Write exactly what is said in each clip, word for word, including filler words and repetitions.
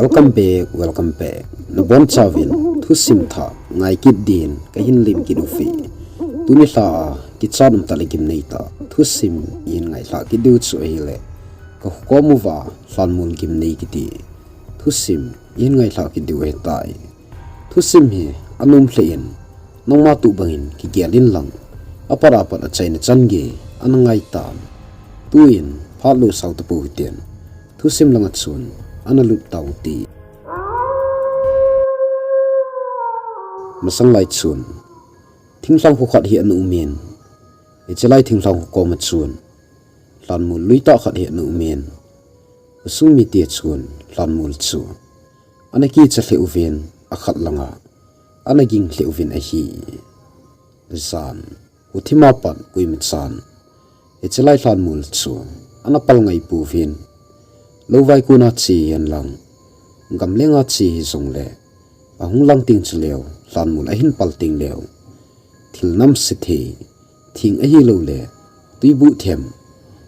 Welcome back, welcome back. Nabonchauvin thusim thah ngai kit din kahin lim kit uve. Tuni lha a kichat umtah le gimnei tah thusim ihin ngailhah kit diu chu ahile, kahukom uva Lhanmol gimnei kiti thusim ihin ngailhah kit diu ahitai. Thusim hi anom lheh in, nangma tuh bangin kigel in lang, apat apat achaina chan gei ana ngaitan. Tuin phat lou sao tapou hitin, thusim langa chun ana lut tau hite. Masang lai chun, thinglhang kho khat hi ana umin, hiche lai thinglhang kho koma chun Lhanmol luitah khat hi ana umin, khosung mite chun Lhanmol chu ana kicha lheh uvin, akhat langa ana ging lheh uvin ahi. Jan, khothima pat koima chan hiche lai Lhanmol chu ana pal ngai pouvin, louvai kona che hihen lang, gamlenga che hijongle, ahung lang teng chuleh Lhanmol ahin pal tengleh, thil namse thei, thing ahilouleh twibuh them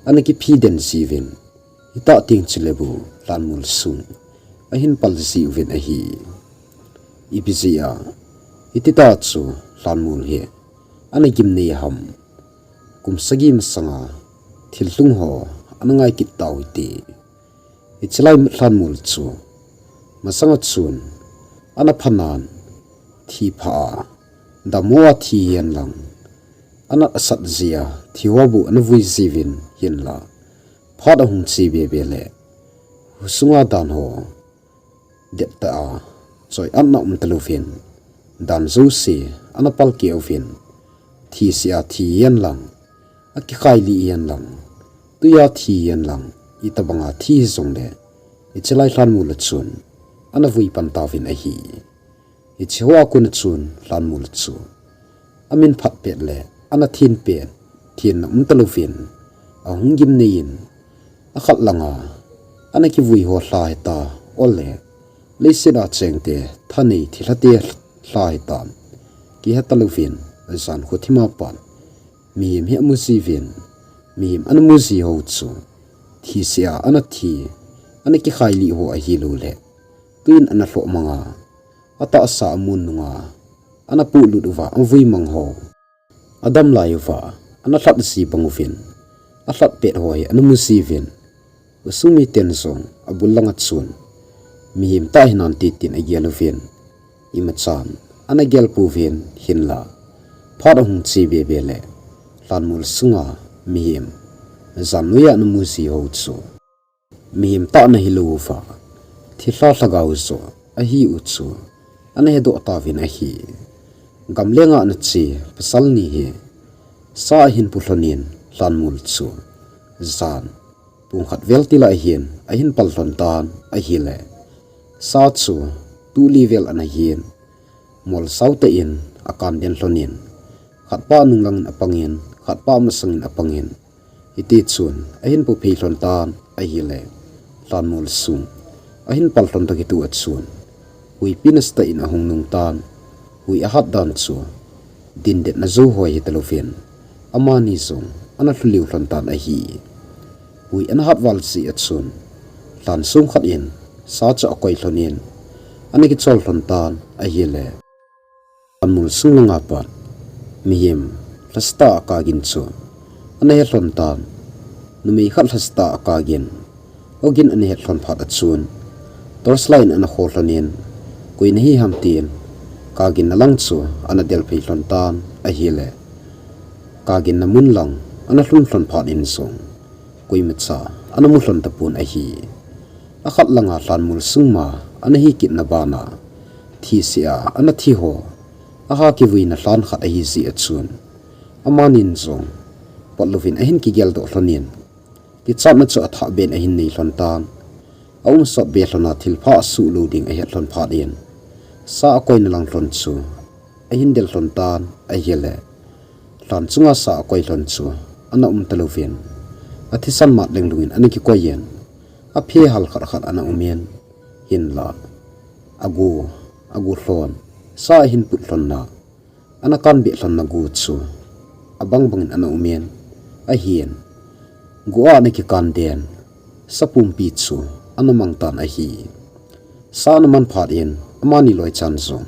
ana kiphi den jiuvin, hitah teng chuleh bou Lhanmol sung ahin pal jiuvin ahi. Ipi jeh a hititah chu Lhanmol hi ana gimnei ham? Kum sagi masanga thil lhung ho ana ngai kit tau hite. Hiche lai Lhanmol chu masanga chun ana phanan, thi pha a, dammo a thi hihen lang, anat asat jeh a thi hoa bou ana vui jiuvin, hinla phat ahung che bebe leh khosunga dan ho dettah a, choi-atna um talouvin, dan jouse ana pal keh uvin, thise a thi hihen lang, akikhailih hihen lang, twi a thi hihen lang, itobanga thi hijongle, hiche lai Lhanmol a chun ana vui pan tauvin ahi. Hiche hoa kona chun Lhanmol chu amin phat pet le ana thin pet, thinna um talouvin, ahung gimnei in, akhat langa ana kivui ho lha hita, ole, leiset a chengte thanei thilhate lha hitan, kihe talouvin, jan khothima pat mihem hi amu jiuvin, mihem ana mu ji ho chu thise a ana thi, ana kikhailih ho ahilouleh, twi in ana lhoh manga, atahsa amun nunga ana puhlut uva avui mang ho, adam lai uva ana lhat ji bang uvin, alhat pet ho hi ana mu jiuvin, khosung miten jong abul langa chun mihem tah hinante tin agel uvin, imachan ana gel pouvin, hinla phat ahung che bebe leh Lhanmol sunga mihem jan noiya ana mu ji ho chu mihem tah ana hilou uva, thilha lhagao joh ahiu chu ana hedoh tauvin ahi. Gamlenga ana che pasal ni hi sa ahin pu lhonin, Lhanmol chu jan pung khat vel tila hin ahin pal lhon tan ahile, sa chu tuh li vel ana hin, molsau tah in akan den lhonin, khatpa anung langin apangin, khatpa amasangin apangin, hitichun ahin pu phei lhon tan ahile, Lhanmol sung ahin pal lhon toh kitoh a chun, huipi nasatah in ahung nung tan, hui ahat dan chu dindetna jou hoi hitalouvin, amani jong ana lhu liu lhon tan ahi. Hui ana hat val jeh a chun, Lhan sung khat in sa chu akoi lhonin, ana kichol lhon tan ahile, Lhanmol sung langa pat mihem lhasatah a kagin chu ana he lhon tan. Numei khat lhasatah a kagin, ogin ana het lhon phat a chun, torchlight in ana kho lhonin, koi nahi ham tin, kaginna lang chu ana del phei lhon tan ahile, kaginna mun lang ana lhun lhon phat in jong, koimacha ana mu lhon tapon ahi. Akhat langa Lhanmol sung ma ana hi kitna bana, thise a ana thi ho aha kivuina lhan khat ahi jeh a chun, amanin jong potlouvin ahin kigeldoh lhonin, kichatna chu athah ben ahin nei lhon tan. Aum sot be lhona thilpha asuh lou ding ahet lhon phat in, sa akoina lang lhon chu ahin del lhon tan ahile, lhan chunga sa akoi lhon chu ana um talouvin, athisan mat lenglungin ana kikoi in, aphe hal khat khat ana umin, hinla agu, agu lhon, sa ahin put lhonna, ana kanbeh lhonna gu chu abang bangin ana umin, ahin, gu a ana kikan den sapumpi chu ana mang tan ahi. Sa ana man phat in amani loichan jong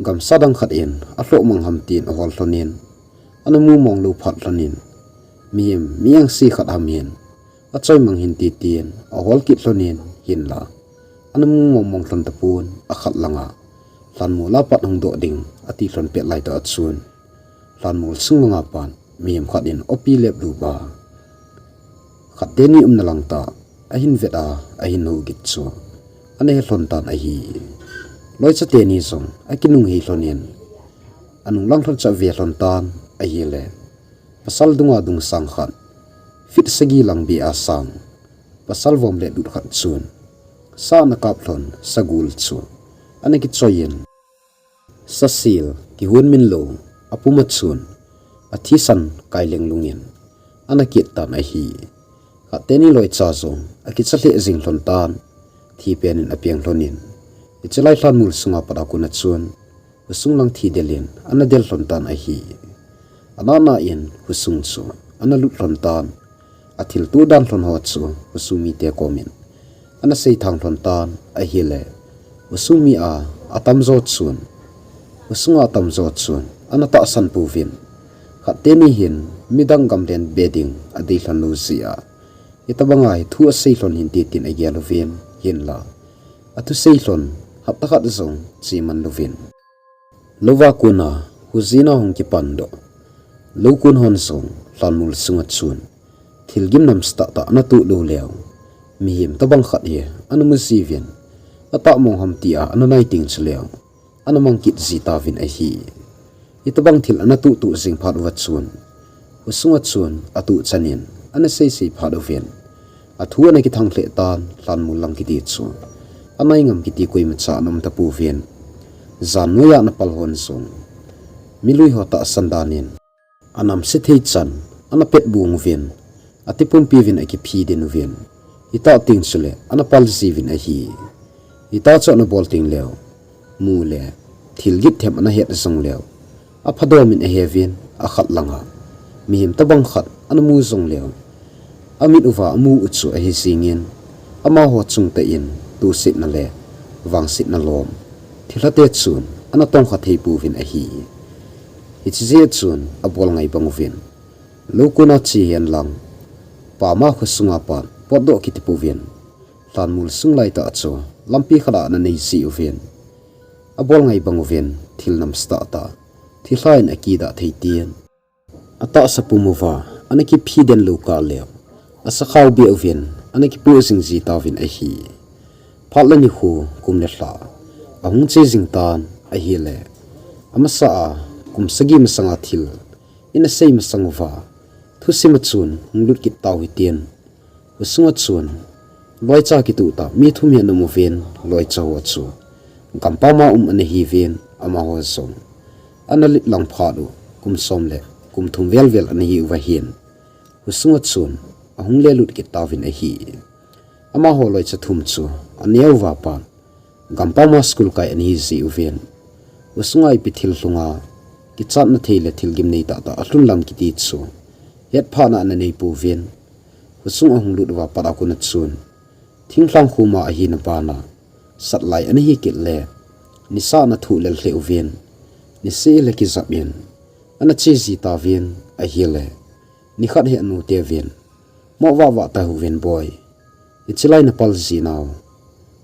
gamsa dang khat in alhoh mang ham tin ahol lhon in, ana mumong lou phat lhon in, mihem mi angse khat ham hin achoi mang hinte tin ahol kit lhon in, hinla ana mumong mong lhon tapon, akhat langa lhanmol a pat hung doh ding ati lhon pet laitah a chun, lhanmol sung langa pat mihem khat in opi lep lup a, khat teni umna lang tah ahin vet a, ahin hou git chu ana he lhon tan ahi. Loicha teni jong akinung hei lhon in, anung lang lhon chu ave lhon tan ahile, pasal dunga dung sang khat, feet sagi lang beh a sang pasal vom le lut khat chun sa ana kap lhon sagol chu ana kichoi in, sasil kihon min lou apum a chun athisan kai lenglung in ana kit tan ahi. Khat teni loicha jong akicha lheh jing lhon tan, thi pen in apeng lhon in, hiche lai lhanmol sunga pat a kon a chun khosung lang thi del in ana del lhon tan ahi. Ana na in khosung chu ana lut lhon tan, athilto dan lhon ho chu khosung mite kom in ana seithang lhon tan ahile, khosung mi a atamjo chun, khosunga atamjo chun ana tahsan pouvin, khat teni hin midang gamlen be ding adei lhon lou jeh a, hitabanga hi thu asei lhon hinte tin agel uvin, hinla athusei lhon hapta khat jong che man louvin, louva kona khojin a hung kipan doh lou kon hon jong lhanmol sunga chun thil gimnamse tahtah ana toh lou leu, mihem tobang khat hi ana mu jiuvin, atah mong ham tia ana nai teng chuleh ana mang kit ji tauvin ahi. Hitobang thil ana toh toh jing phat uva chun, khosunga chun atuh chan in ana sei sei phat uvin, athu ana kithang lheh tan, lhanmol lang kiti chu anai ngam kiti koimacha ana um tapouvin, jan noiya ana pal hon jong milui ho tahsan dan in anamse thei chan ana pet bung uvin, ati pumpi uvin akiphi den uvin, hitah teng chuleh ana pal jiuvin ahi. Hitah chu ana bol teng leh, mu le thil git them ana het jong leh, aphadom in ahe uvin, akhat langa mihem tobang khat ana mu jong leh, amit uva amu u chu ahi jing in, amaho chung tah in tosetna le vangsetna lom thilha te chun ana tongkha thei pouvin ahi. Hiche jeh chun abol ngai bang uvin, lou kona che hen lang, pama khosunga pat potdoh kiti pouvin, lhanmol sung laitah chu lampi khat a ana nei ji uvin, abol ngai bang uvin, thil namse tahtah thilha in akidah thei tin atahsa pum uva ana kiphi den lou kah leh, asakhao beh uvin ana kipoh jing ji tauvin ahi. Phat le nikho, kum le lha ahung che jing tan ahile, amasa a kum sagi masanga thil in asei masang uva, thusim a chun hung lut kit tau hitin, khosunga chun loicha kitoh tah mi thum hi ana um uvin, loicha ho chu gampam a um ana hiuvin, amaho jong ana lut lang phat u kum som le kum thum vel vel ana hiuva hin, khosunga chun ahung le lut kit tauvin ahi. Amaho loicha thum chu aneo uva pat gampam a school kai ana hi ji uvin, khosunga ipi thil lhunga kichatna thei le thil gimnei tahtah alhun lam kiti chu hetphahna ana nei pouvin, khosung ahung lut uva pat a kon a chun, thinglhang khoma ahina bana satlai ana hi kit le, nisa ana thoh lel lheh uvin, nisih le kijap in ana che ji tauvin ahile, nikhat hi anu teuvin, mo vah vah tauvin, Boi, hiche lai napal ji nau,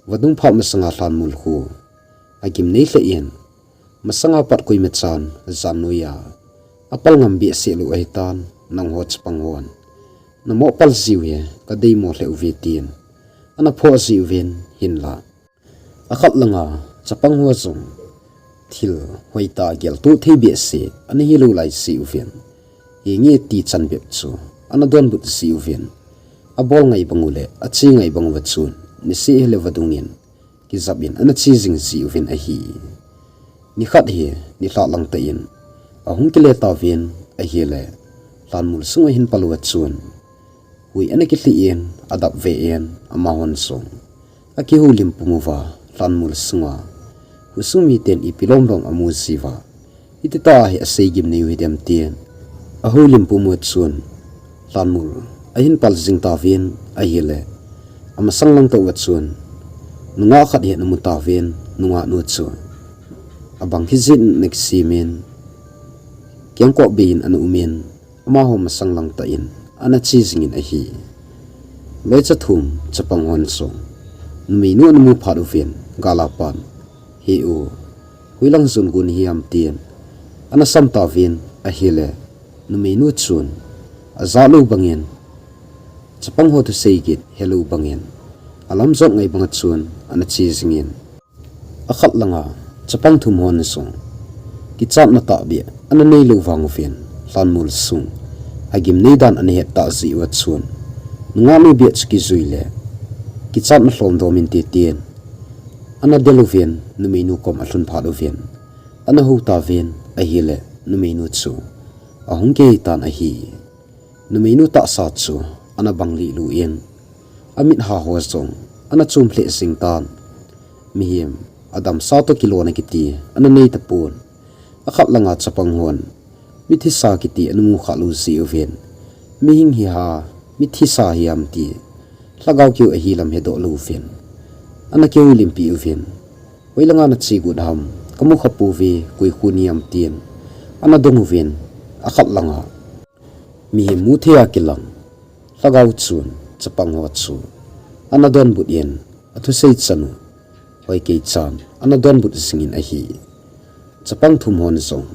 vadung phat masanga lhanmol khu agimnei lheh in, masanga pat koimachan jan noiya apal ngam behseh lou ahitan, nangho chapang hon namo pal jiu hi kadeimo lheh uve tin ana phoh ji uvin, hinla akhat langa chapang ho jong thil hoitah geltoh thei behseh ana hilou lai ji uvin, hinge ti chan bep chu ana donbut ji uvin, abol ngai bang u le ache ngai bang uva chun, nisih hile vadung in kijap in ana che jing ji uvin ahi. Nikhat hi nilhah lang tah in ahung kile tauvin ahile, lhanmol sunga ahin pal uva chun hui ana kilhih in adap ve in, amahon jong akihoulim pum uva, lhanmol sunga khosung miten ipi lom lom amu jiuva, ititah a hi asei gimnei u hidem tin ahoulim pum uva chun, lhanmol ahin pal jing tauvin ahile, amasang lang tah uva chun Nungah khat hi ana mu tauvin, nungah nu chu abang hijin ana kisimin, kengkoh beiyin ana umin, amaho masang langtah in ana che jingin ahi. Loicha thum chapang hon jong numeinu ana mu phat uvin, gal a pat, "He u, hoilang jon gon hiam?" tin ana sam tauvin ahile, numeinu chun ajah lou bangin, chapang ho thusei gin helou bangin, alam jot ngai banga chun ana che jingin, akhat langa chapang thum hon jong kichatna tahbeh ana neilou vang uvin, lhanmol sung agimnei dan ana het tah jeh uva chun, nungah nu beh chu kijui le kichatna lhom dom inte tin ana del uvin, numeinu kom alhun phat uvin, ana hou tauvin ahile, numeinu chu ahung kihei tan ahi. Numeinu tahsa chu ana bang lih lou in, amit ha ho jong ana chom lheh jing tan. Mihem adamsa toh kilona kiti ana nei tapon. Akhat langa chapang hon mithisa kiti ana mu kha lou jeh uvin, mihem hi ha, mithisa hiam ti lhagao keu ahi lam hedoh louvin, ana kihoulimpi uvin, "Hoilanga nache got ham, kamu kha pouve, koi khu nahiam?" tin ana dong uvin, akhat langa mihem mu thei a kilang lhagao chun chapang ho chu ana donbut in, athusei chan u hoikei chan ana donbut jingin ahi. Chapang thum hon jong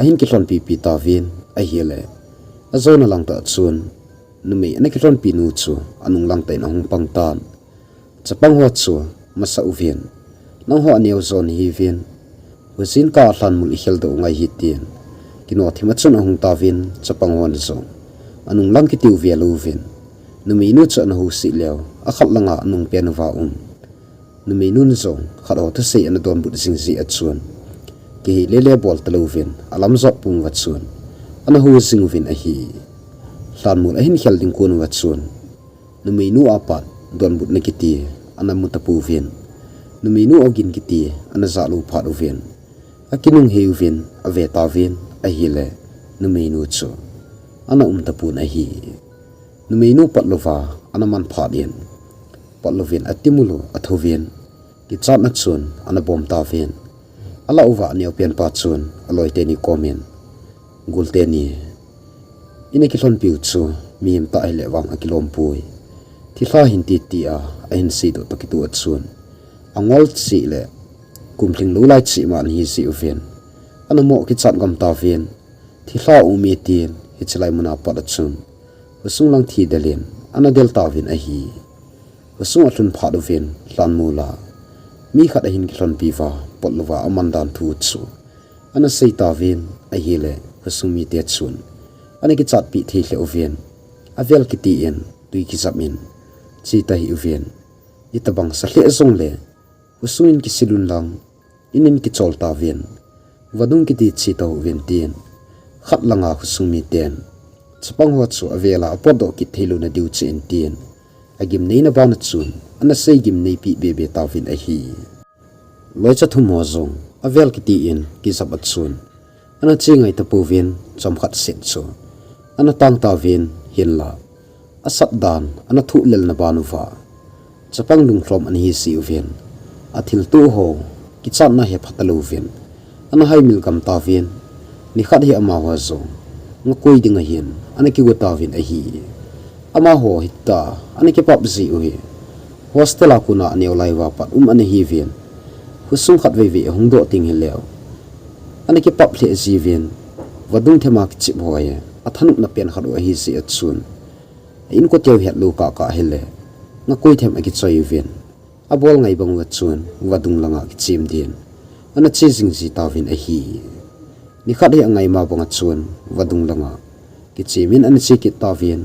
ahin kilhonpipi tauvin ahile, ajona langtah chun numei ana kilhonpi nu chu anung langtah in ahung pang tan. Chapang ho chu amasa uvin, "Nangho aneo jo nahiuvin, hujin kah a lhanmol ikhel doh u ngai ahi," tin kinoh thim a chun ahung tauvin, chapang hon jong anung lang kiti u ve louvin, numeinu chu ana housih leu, akhat langa anung pen uva um numeinun jong khat ho thusei ana donbut jing jeh a chun, kihei lele bol talouvin, alam jot pum uva chun ana hou jing uvin ahi. Lhanmol ahin khel ding kon uva chun, numeinu a pat donbutna kiti ana mu tapouvin, numeinu ogin kiti ana jah lou phat uvin, akinunghei uvin ave tauvin ahile, numeinu chu ana um tapon ahi. Numeinu potlouva ana man phat in, potlouvin atimul u athouvin, kichatna chun ana bom tauvin, alah uva aneopen pa chun aloi teni komin, "Gol teni, ina kilhonpi u chu mihem tah hile vang akilom poi. Thilha ahin ti ti a ahin seidoh toh kitoh a chun, angol cheh le kumlhing lou lai cheh ma ana hi jeh uvin, ana moh kichat gam tauvin, thilha aum e," tin hiche lai mun a pat a chun khosung lang thi del in ana del tauvin ahi. Khosung alhun phat uvin, lhanmol a mi khat ahin kilhonpi uva, potlouva aman dan thu chu ana sei tauvin ahile, khosung mite chun ana kichatpi thei lheh uvin, avel kiti in tui kijap in che tahih uvin, itobang sa lheh jongle khosung in kisil un lang, in in kichol tauvin, vadung kiti che tauvin tin, khat langa khosung miten chapang ho chu avel a apotdoh kit thei louna diu cheh in tin, agimneina ban a chun ana sei gimneipi bebe tauvin ahi. Loicha thum ho jong avel kiti in kijap a chun ana che ngai tapouvin, chomkhat set chu ana tang tauvin, hinla asat dan ana thoh lelna ban uva chapang lunglhom ana hi jeh uvin, athilto ho kichatna he pha talouvin, ana haimil gam tauvin, nikhat hi amaho jong ngakoi ding ahin ana kigo tauvin ahi. Amaho hitia ana kipap jeh u hi hostel a kona aneo lai uva pat um ana hiuvin, khosung khat veivei ahung doh teng hileu ana kipap lheh jiuvin, vadung them a kichep ho hi athanopna pen khat u ahi jeh a chun, a inkote u hetlou kah kah hile ngakoi them akichoi uvin, abol ngai bang uva chun vadung langa kichem din ana che jing ji tauvin ahi. Nikhat hi angaima banga chun vadung langa kichemin ana che kit tauvin,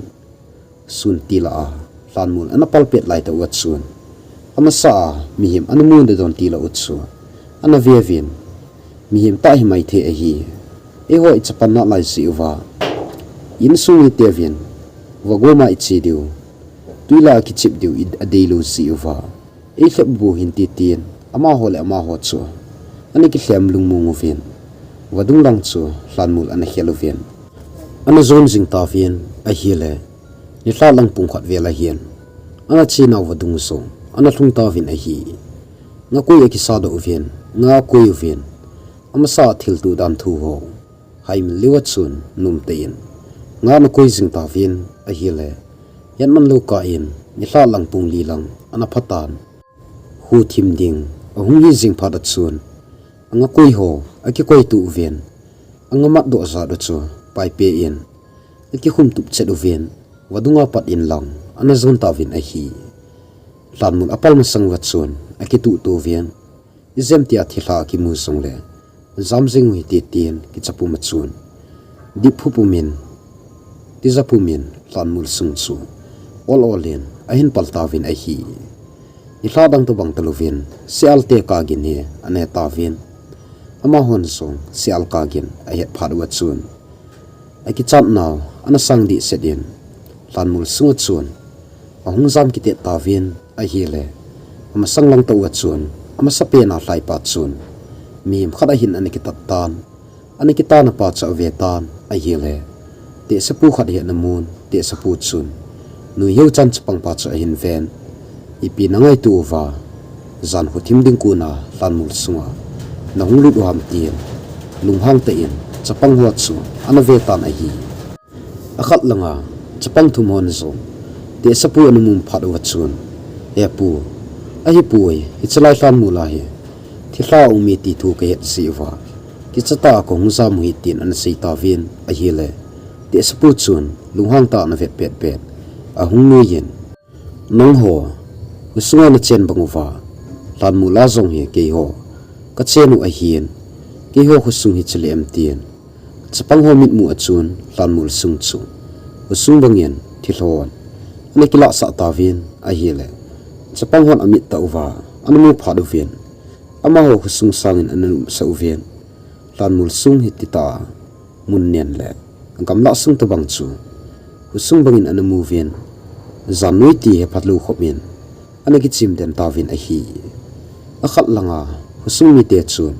sun tilah a lhanmol ana palpet lai tah uva chun, amasa a mihem ana mu dadon tilah u chu ana veuvin, mihem tah hi maithei ahi. Eiho ichapan nalai jeh uva insung miteuvin vagom a iche diu, tui lah a kichep diu i adeilou jeh uva, eilhep bu hin, ti tin amaho le amaho chu ana kilhem lungmong uvin, vadung lang chu lhanmol ana khel uvin, ana jon jing tauvin ahile, nilhah lang pung khat vel ahin ana chenau vadung jong ana lhung tauvin ahi. Nga koi akisa doh uvin, nga akoi uvin, amasa thil tuh dan thu ho haimil leu a chun, numtah in nga ana koi jing tauvin ahile, hetman lou kah in nilhah lang pung li lang ana phatan, kho thim ding ahung hi jing phat a chun, anga koi ho akikoi tuh uvin, anga mat doh jat u chu paipe in akikhum tup chet uvin, vadung a pat in lang ana jon tauvin ahi. Lhanmol apal masang uva chun akituh to uvin, ijemtia thilha akimu jongle jam jing u hite tin kicha pum a chun, dip phu pum in, tija pum in Lhanmol sung chu ol ol in ahin pal tauvin ahi. Nilhah dang tobang talouvin, Sial te kagin hi ana he tauvin, amahon jong Sial kagin ahet phat uva chun, akichat nau ana sang dehset in, Lhanmol sunga chun ahung jam kitet tauvin ahile, amasang lang tah uva chun, amasapen a lhaipa chun mihem khat ahin ana kitat tan, ana kitana pa chu ave tan ahile, tehsepu khat hi ana mun, tehsepu chun nuiheu chan chapangpa chu ahin ven, ipi nangaito uva, jan kho thim ding kona Lhanmol sunga nahung lut u ham tin, lunghang tah in chapang ho chu ana ve tan ahi. Akhat langa chapang thum hon jong tehsepu ana mu phat uva chun, Hepu, ahipoi, hiche lai Lhanmol a hi thilha aum e ti thu kahet jeh uva, kicha tah a kahung jam u ahi, tin ana sei tauvin ahile, tehsepu chun lunghang tah in ana vet pet pet, ahung nuiyin, Nangho khosunga nachen bang uva, Lhanmol a jong hi keiho kachen u ahin, keiho khosung hi chule em, tin chapang ho mitmu a chun Lhanmol sung chu khosung bangin thilha hon ana kilahsah tauvin ahile, chapang hon amit tah uva ana mu phat uvin, amaho khosung sangin ana nopsah uvin, Lhanmol sung hi titah a mun nen le gamlah sung tobang chu khosung bangin ana mu uvin, jan noi ti hepha lou khop in ana kichim den tauvin ahi. Akhat langa khosung mite chun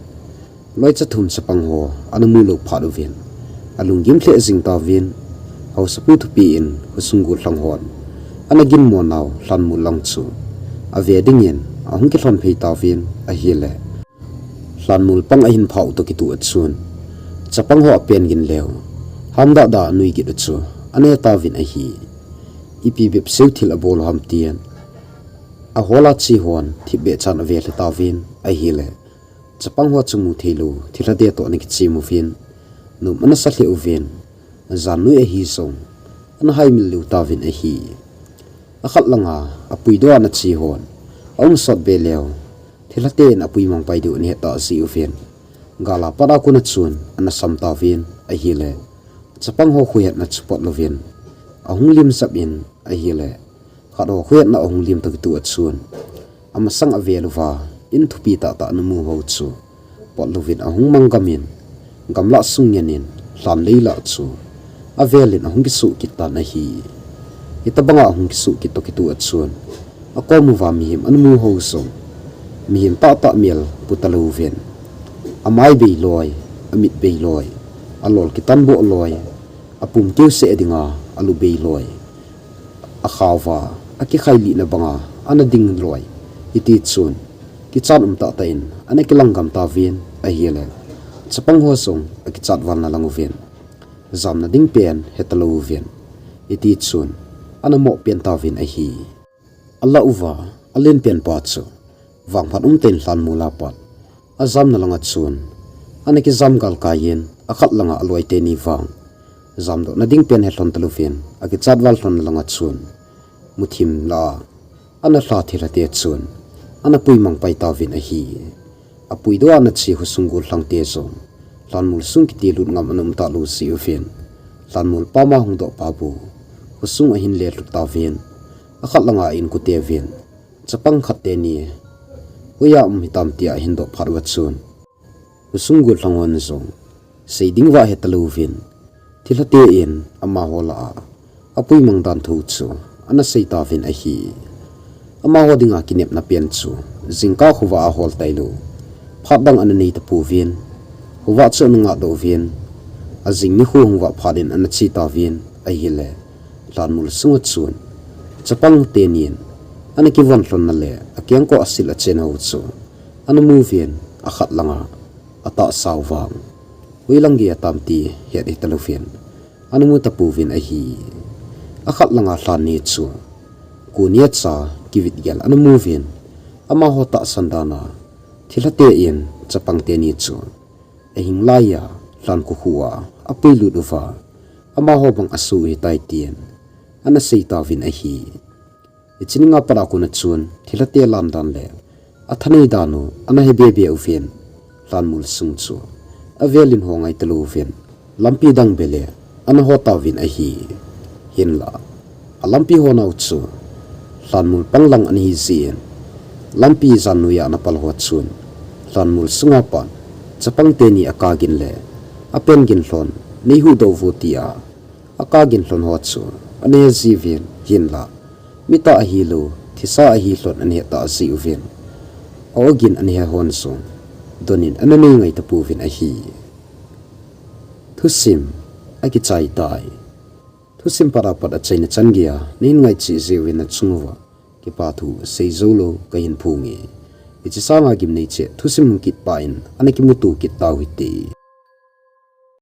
loicha thum chapang ho ana mu lou phat uvin, alunggim lheh jing tauvin, haosapu thupi in khosung gollhang hon ana ginmo nau Lhanmol lang chu ave dingin ahung kilhon phei tauvin ahile, Lhanmol pang ahin phah u toh kitoh a chun, chapang ho apen gin leu, hamdah dah a nui gin u chu ana he tauvin ahi. Ipi bep seu thil abol u ham tin, ahol a che hon thipbeh chan ave lheh tauvin ahile, chapang ho chu mu thei lou thilha te toh ana kichim uvin, nom ana sa lheh uvin, jan noi ahi jong ana haimil lheh tauvin ahi. Akhat langa apuidoh a ana che hon aum sot be leu, thilha ten apui mang pai diu ana het tah jeh uvin, gal a pat a kona chun ana sam tauvin ahile, chapang ho khohetna chu pot louvin ahung lim jap in ahile, khat ho khohetna ahung lim toh kitoh a chun, amasang avel uva in thupi tah tah ana mu ho chu pot louvin ahung mang gam in, gamlah sung ngen in lhan lei lah chu avel in ahung kisuh kit tan ahi. Hitabanga ahung kisuh kit toh kitoh a chun, akom uva mihem ana mu ho jong mihem tahtah mel pu talouvin, amai bei loi, amit bei loi, alol kitan boh loi, apum keu seh dinga alu bei loi, akhao va akikhai lihna banga ana ding loi, hiti chun kichat um tahtah in ana kilang gam tauvin ahile, chapang ho jong akichat val na lang uvin, jamna ding pen he talouvin, hiti chun ana moh pen tauvin ahi. Alah uva alen pen pa chu vangphat umtah in Lhanmol a pat ajamna langa chun ana kijam galkai in, akhat langa aloi teni vang jamdohna ding pen he lhon talouvin, akichat val lhonna langa chun muthim lah a ana lha thilha te chun ana pui mang pai tauvin ahi. Apuidoh a ana che khosung gollhang te jong Lhanmol sung kiti lut ngam ana um talou jeh uvin, Lhanmol pam a hung doh pa bou khosung ahin le lhut tauvin, akhat langa a inkote uvin, chapang khat teni hoiya um hitam tia ahin doh phat uva chun, khosung gollhang hon jong sei ding vah he talouvin, thilha te in amaho lah a apui mang dan thu chu ana sei tauvin ahi. Amaho dinga kinepna pen chu jingkah khovah a ahol tailou, phat dang ana nei tapouvin, khovah chu ana ngah doh uvin, ajing nikho hung vah phat in ana che tauvin ahile, Lhanmol sunga chun chapang tenin Ana kivon lhonna le akengkoh asil achen ho chu ana muvin, akhat langa atahsa u vang hoilang gei atam ti het hitalouvin ana mu tapouvin ahi. Akhat langa lhan ni chu kuni acha kivit gel ana muvin, amaho tahsan dana thilhate in chapang teni chu ahing laiya lhan kukhu a apuilut uva, amaho bang asoh u hitai tin ana seitauvin ahi. Hiche ninga pat a kona chun thilhate lamdan le athanei dan u ana hebebe uvin, lhanmol sung chu avelin ho ngaitalouvin lampi dang bele ana hotauvin ahi. Hinla alampi honau chu lhanmol panglang ana hijeh in, lampi jan noiya ana pal ho chun lhanmol sunga pat chapang teni akagin le apen gin lhon neihuhdoh uvo tia akagin lhon ho chu ana hejiuvin, hinla mitah ahilou thisa ahi lhon ana hetah jeh uvin, a-ogin ana he hon jong donin ana nei ngai tapouvin ahi. Thusim akichai tai. Thusim pat a pat achaina chan geiya nahin ngai cheh jeh uvin nachung uva kipa thu seijoulou kahin phonge. Hiche sanga gimnei cheh thusim hung kit pah in ana kimuto kit tau hite.